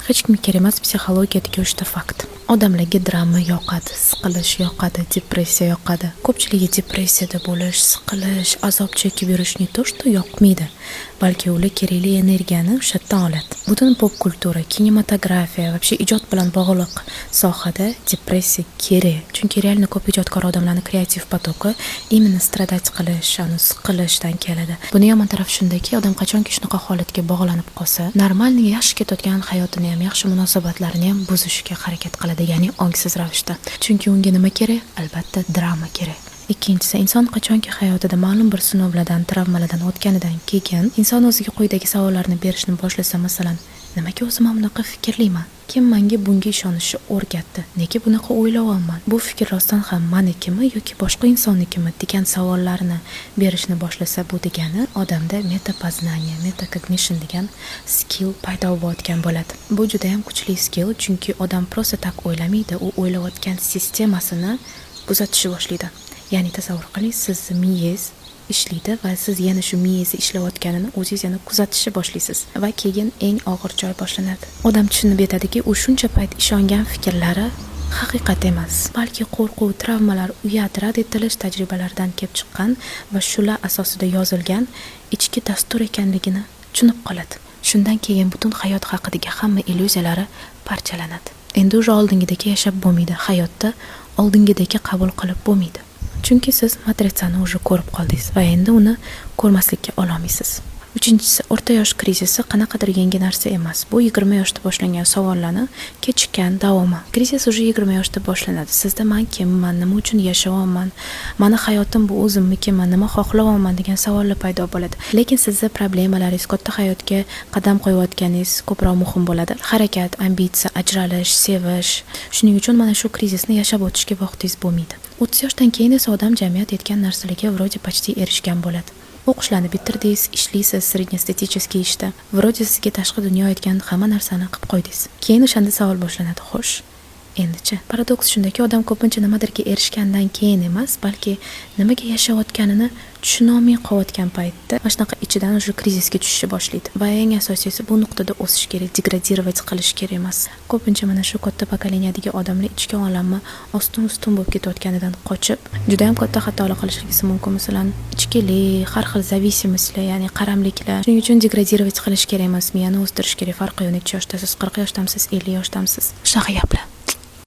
Hech kimga kerak emas psixologiyadagi uchta fakt. Odamlarga drama yoqadi, siqilish yoqadi, depressiya yoqadi. Ko'pchiligi depressiyada bo'lish, siqilish, azob chekib yurish не то что yoqmaydi, balki ular kerakli energiyani o'sha yerdan oladi. Butun pop kultura, kinematografiya, вообще ijod bilan bog'liq sohada depressiya kerak. Chunki реально ko'p ijodkor odamlarni kreativ поток i именно страдать qilish, ani siqilishdan keladi. Buni yomon tarafi shundaki, odam qachonki shunaqa holatga bog'lanib qolsa, нормальный, yaxshi ketayotgan hayotini ham, yaxshi munosabatlarini ham buzishga harakat qiladi, ya'ni ongsiz ravishda. Chunki unga nima kerak? Albatta, drama kerak. Ikkinchisi, inson qachonki hayotida ma'lum bir sinovlardan, travmalardan o'tganidan keyin inson o'ziga quyidagi savollarni berishni boshlasa, masalan, nimaga o'zim ham bunaqa fikrlayman? Kim menga bunga ishonishni o'rgatdi? Nega bunaqa o'ylayapman? Bu fikr rostdan ham manikimi yoki boshqa insonnikimi degan savollarni berishni boshlasa, bu degani odamda метапознание, metacognition degan skill paydo bo'layotgan bo'ladi. Bu juda ham kuchli skill, chunki odam просто так o'ylamaydi, u o'ylayotgan sistemasini kuzatishni boshlaydi. Ya'ni tasavvur qiling, sizni miyangiz ishlaydi va siz yana shu miyangizni ishlayotganini o'zingiz yana kuzatishni boshlaysiz va keyin eng og'ir joy boshlanadi. Odam tushunib yetadiki, u shuncha payt ishongan fikrlari haqiqat emas, balki qo'rquv, travmalar, uyat, rad etilish tajribalaridan kelib chiqqan va shular asosida yozilgan ichki dastur ekanligini tushunib qoladi. Shundan keyin butun hayot haqidagi hamma illyuziyalari parchalanadi. Endi уже oldingidek yashab bo'lmaydi, hayotda oldingidek qabul qilib bo'lmaydi. Chunki siz matritsani уже ko'rib qoldingiz va endi uni ko'rmaslikka ololmaysiz. Uchinchisi, o'rta yosh krizisi qanaqadir yangi narsa emas. Bu 20 yoshda boshlangan savollarni kechikkan davomi. Krizis уже 20 yoshda boshlanadi. Sizda man kimman, nima uchun yashayapman, mani hayotim bu o'zimnikimi, nima xohlayapman degan savollar paydo bo'ladi. Lekin sizni problemalaringiz, katta hayotga qadam qo'yayotganingiz ko'proq muhim bo'ladi. Harakat, ambitsiya, ajralish, sevish. Shuning uchun mana shu krizisni yashab o'tishga vaqtingiz bo'lmaydi. 30 yoshdan keyin esa odam jamiyat aytgan narsalarga вроде почти erishgan bo'ladi. O'qishlarni bitirdingiz, ishlaysiz среднестатистический ishda. Вроде sizga tashqi dunyo aytgan hamma narsani qilib qo'ydingiz. Keyin o'shanda savol boshlanadi. Xo'sh, endichi? Paradoks shundaki, odam ko'pincha nimadirga erishgandan keyin emas, balki nimaga yashayotganini tushunolmay qolayotgan paytda mana shunaqa ichidan уже krizisga tushishni boshlaydi. Va eng asosiysi, bu nuqtada o'sish kerak, деградировать qilish kerak emas. Ko'pincha mana shu katta поколения dagi odamlar ichki olami ostin-ustun bo'lib ketayotganidan qochib, juda ham katta xatolar qilishligi mumkin. Masalan, ichkilik, har xil зависимость lar, ya'ni qaramliklar. Shuning uchun деградировать qilish kerak emas, miyani o'stirish kerak. Farqi yo'q, necha yoshdasiz, 40 yoshdamisiz, 50 yoshdamisiz. Shunaqa gaplar.